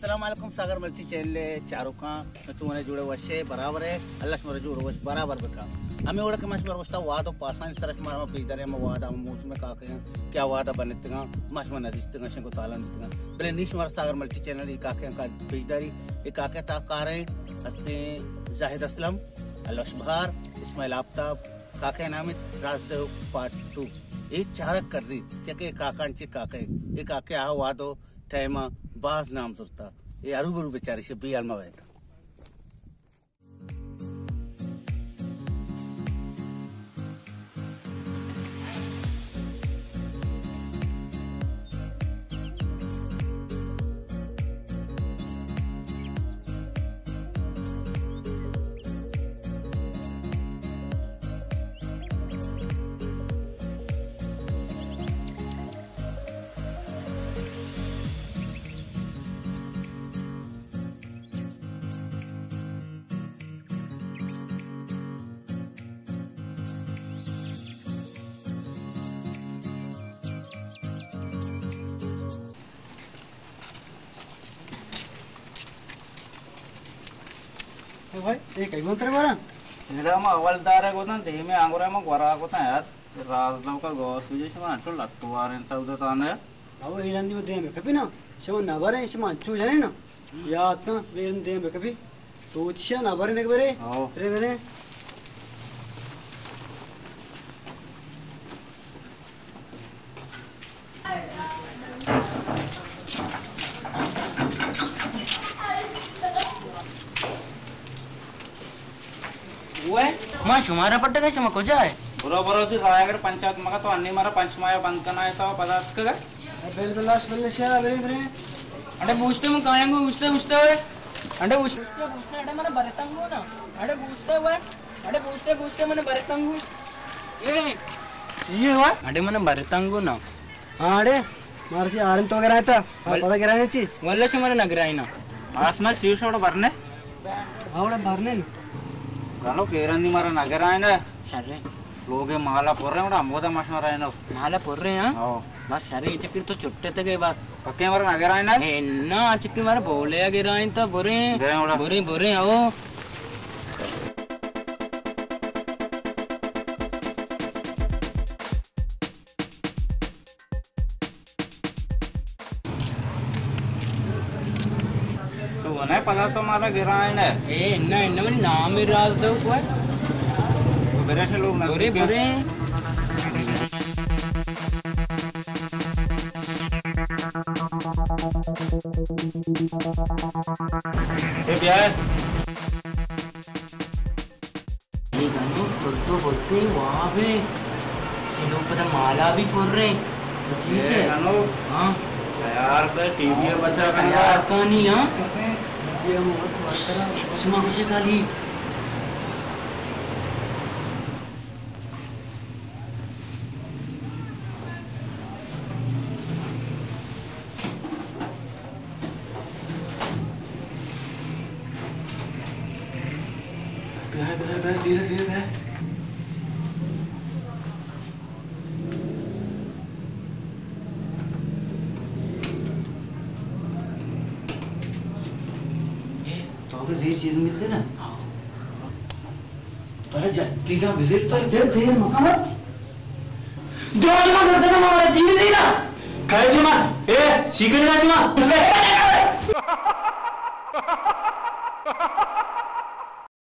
السلام علیکم، ساگر multi channel ءِ چاروکاں، چون ئے؟ جوڑ ئے، وش ئے، برابر ئے؟ اللہ شمارا جوڑ وش برابر بکا۔ ہمے وڑ کہ ما شمارا گوشتا، واد و پاسانی سرا شمارا ما پیش داریں، ہمے واد ہم موسم کاکیاں کہ آ واد بنتگاں، ما شما ندیستگاں، شنگ و تالان بیتگاں۔ بلے نی شمارا ساگر ملٹی چینل ای کاکیاں کا پیش داری، ای کاکے تا کاریں ہستیں زاہد اسلم، الوش بہار، اسماعیل آفتاب، کاکے نام رازدہ پارٹ ٹو۔ اے چارگ کردی، چکے کاکان چے کاکے، اے کاکے آ واد و ٹائم ءَ باز نام زرتا۔ اے ہرو برو بیچارے شے بے حال مہ بئے۔ اے بھائی، اے کئی گون ترے گورا؟ ایرا ما اول دارے گوتن، دیمے آنگورے ما گورا گوتن یار۔ راز لوکا گوس وجہ شما انچو لٹو وارین تا ادتانے۔ او اے رندی ما دیم کپی نا، شما نبریں، شما انچو جنے نا۔ یاد کن، اے رندی دیم کپی۔ تو چیا نبریں نک برے؟ او۔ برے برے۔ اوئے، ما شمارا پٹگا، شما کجا ئے؟ برو، برو، تئی راہ اگر پنچات مگا تو انی مارا پنچ ماہ بند کنا ئے تو پدا اتکگا۔ بل بلاش بل شا، برے، برے۔ اڑے بوشتے من کایاں گو، بوشتے، بوشتے اوئے۔ اڑے بوشتے، بوشتے، اڑے منا برے تنگو نا۔ اڑے بوشتے اوئے۔ اڑے بوشتے، بوشتے من برے تنگو۔ اے۔ چی ئے اوئے؟ اڑے من برے تنگو نا۔ ہاں، اڑے، مارا چی آرن تو گرائے تا؟ ہاں، ول-، پتا گرائے چی؟ واللہ شمارا نہ گرائے نا۔ آس مر چی شوڑ برنے؟ ہاں، اڑے برنے نا۔ گالو کیرن دی مارا نہ گرائے نا۔ شر۔ لوگ مالا پر رہے، اڑا مودا ماشما رہے نا۔ مالا پر رہے ہیں؟ ہاں۔ بس شر، اے چکر تو چھٹے تے گئے بس۔ پکے مارا نہ گرائے نا؟ اے نا، چکر مارا بولے گرائے تا برے۔ گرائے اڑا۔ برے، برے، آؤ۔ تو نہ پدا تو مارا گرائن ہے۔ اے، نہ، نہ، منی نام راز دو کوئی۔ تو برے سے لوگ نہ برے، دیکھیں۔ برے۔ اے بیا۔ اے گنوک سلطو بوتے واب ہیں۔ چلو پدا مالا بھی پر رہے۔ تو چیز اے ہے۔ گنوک۔ ہاں۔ تیار پہ ٹی وی ہے بچہ تیار گنوک۔ پانی، ہاں۔ شما کچھ کالی۔ بیا، بیا، بیا، سیدھے، سیدھے بیا۔ اے، تو کے زیر چیز ملتے نا؟ ہاں۔ ترا جتی کا بزیر تو دیر دیر مکمت۔ دو جمع کرتے نا، ہمارا جیوی دینا۔ کہے جمع؟ اے، سیکھنے کا جمع؟